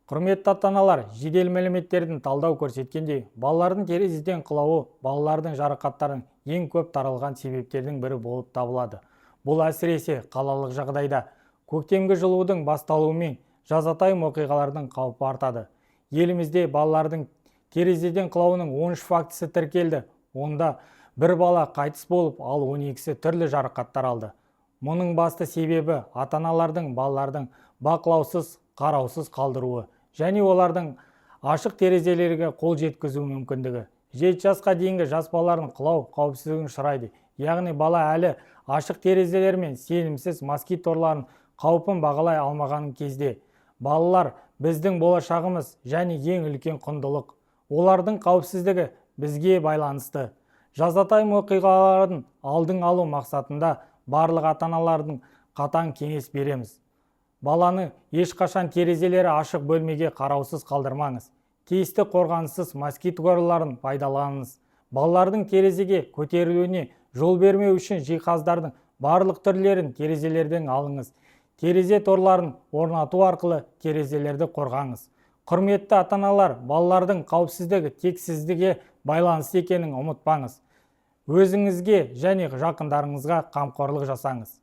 Құрметті ата-аналар, жедел мәліметтердің талдау көрсеткендей, балалардың терезеден құлауы балалардың жарақаттарының ең көп таралған себептердің бірі болып табылады. Бұл, әсіресе, қалалық жағдайда. Көктемгі жылудың басталуымен жазатайым оқиғалардың қаупі артады. Елімізде балалардың терезеден құлауының 13 фактісі тіркелді. Онда бір бала қайтыс болып, ал 12-сі түрлі жарақаттар алды. Мұның басты себебі ата-аналардың балалардың бақылаусыз, қараусыз қалдыруы және олардың ашық терезелерге қол жеткізу мүмкіндігі. 7 жасқа дейінгі жас балалардың құлау қауіпсіздігін ұшырайды, яғни бала әлі ашық терезелер мен сенімсіз москит торларын қаупін бағалай алмаған кезде. Балалар – біздің болашағымыз және ең үлкен құндылық. Олардың қауіпсіздігі бізге байланысты. Жазатайым оқиғалардың алдын алу мақсатында барлық ата-аналардың қатаң кеңес береміз: баланы ешқашан терезелері ашық бөлмеге қараусыз қалдырмаңыз. Тиісті қорғаныссыз москит торларын пайдаланыңыз. Балалардың терезеге көтерілуіне жол бермеу үшін жиһаздардың барлық түрлерін терезелерден алыңыз. Терезе торларын орнату арқылы терезелерді қорғаңыз. Құрметті ата-аналар, балалардың қауіпсіздігі тек сіздіге байланысты екенін ұмытпаңыз. Өзіңізге және жақындарыңызға қамқорлық жасаңыз.